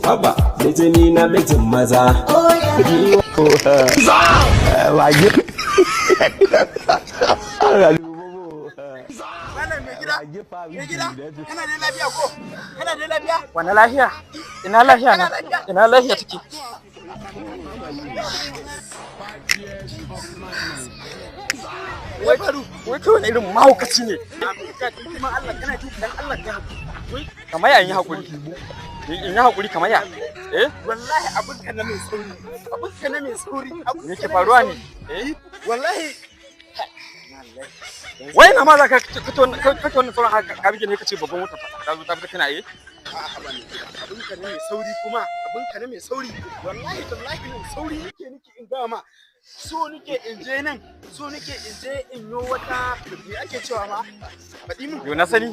Haba, mijini na mijin maza. Wage. Malam mai gida, mai gida, kana da lafiya ko? Kana da lafiya? Wani lafiya? Ina lafiya na? Ina lafiya take? Wai faru. Wai kai wani irin mahaukaci ne? Ka kuma Allah kana ji dan Allah ka hakuri. Kamar ya in yi hakuri. In yi hakuri kamar ya? Eh? Wallahi abin ka na mai sauri. Abin ka na mai sauri. Me ke faruwa ne? Eh? Wallahi. Wai na ma za ka kace wannan kace wannan sauran haka ka bige ne kace babban mota ta zo ta fita kana eh? A'a ba ne. Abin ka na mai sauri kuma abin ka na mai sauri. Wallahi tallahi nan sauri nake nake in ga ma. So nake in je nan, so nake in je in yo wata me ake cewa ma? Faɗi min. Yo na sani.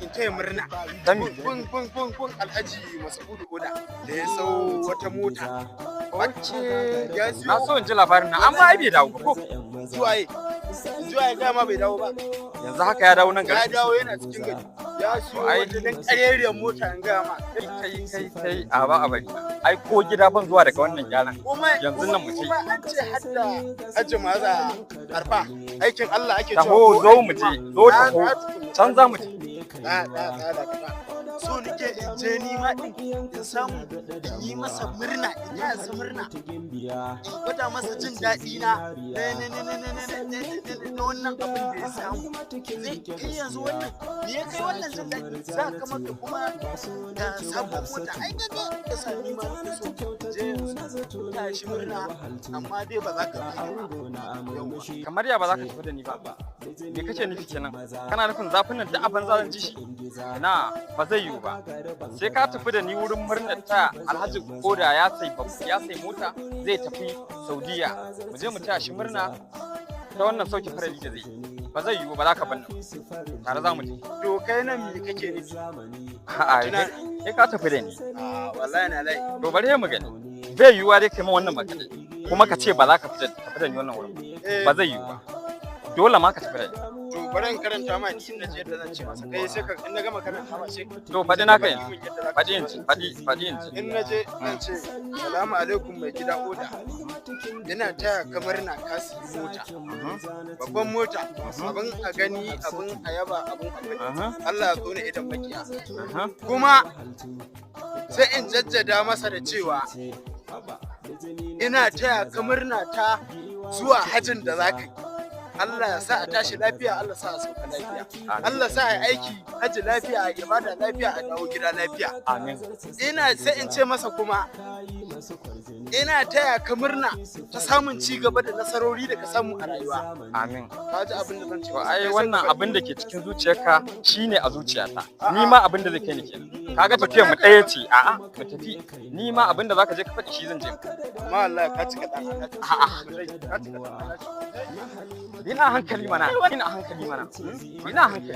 In taya murna. Dami. Gun gun gun gun Alhaji Mas'udu Oda da ya sau wata mota. Wacce Ya siyo. Na so in ji labarin nan amma ai bai dawo ba ko? Zuwaye. Zuwaye gama bai dawo ba. Yanzu haka ya dawo nan Ya gari. dawo yana cikin gari. Ya siyo Ai. wata dan ƙarerriyar mota in gaya ma. Kai kai kai kai a ba a bari. Ai ko gida ban zuwa daga wannan gyaran. Kuma Yanzu nan mu ce. Kuma an ce hadda Hajji Maza Arfa aikin Allah ake cewa. Taho ko zo aikin mu je, ma. zo Na- taho. na tukuna. Can za mu je. Da da da da da. So nake in je ni ma din in samu in yi masa murna in yi masa murna in gwada masa jin daɗi na na na na na na na na na na wannan abin da ya samu zai kai yanzu wannan me ya kai wannan jin daɗi za ka maka kuma ga sabon mota ai ga ga ya sa ni ma nake so je yanzu ta shi murna amma dai ba za ka bi ni ba yawwa. Kamar ya ba za ka tafi da ni ba. Me kake nufi kenan? Kana nufin zafin nan duk a banza zan ji shi? Na ba zai yiwu ba. Sai ka tafi da ni wurin murnar ta Alhaji Koda ya sai ya sai mota zai tafi Saudiya. Mu je mu taya shi murna ta wannan sauke farali da zai yi. Ba zai yiwu ba za ka banna. Tare za mu je. To kai nan me kake nufi? A'a sai ka tafi da ni. A wallahi na lai. To bari mu gani. Bai yiwuwa dai kai ma wannan magana. Kuma ka ce ba za ka tafi da ni wannan wurin ba. Ba zai yiwu ba. Dole ma ka tafi da ni. To bari in karanta ma ni in na je yadda zan ce masa kai sai ka in na gama karanta ma sai To faɗi naka yanzu. yanzu. Faɗi yanzu, faɗi, faɗi yanzu. In na je zan ce salamu alaikum mai gida oda. Ina taya ka murna ka siyi mota. Babban mota. Abin a gani, abin a yaba, abin a faɗi. Allah ya tsone idan makiya. Kuma sai in jajjada masa da cewa ina taya ka murna ta zuwa hajin da za ka yi. Allah ya sa a tashi lafiya, Allah sa a sauka lafiya. Allah sa a yi aiki haji lafiya, a ibada lafiya, a dawo gida lafiya. Amin. Ina sai in ce masa kuma ina taya ka murna ta samun ci gaba da nasarori da ka samu a rayuwa. Amin. Ka ji abin da zan ce To masa. ai Kai sai wannan ka faɗi. abin da ke cikin zuciyarka shine a zuciyata. Ni ma abin da zai kai ni kenan. Kaga tafiyar mu ɗaya ce. A'a, mu tafi. Ni ma abin da zaka je ka faɗi shi zan je. Amma Allah ka cika ɗan alhaji. A'a. Ka cika ɗan alhaji. Ina hankali mana. Ina hankali mana. Ina hankali.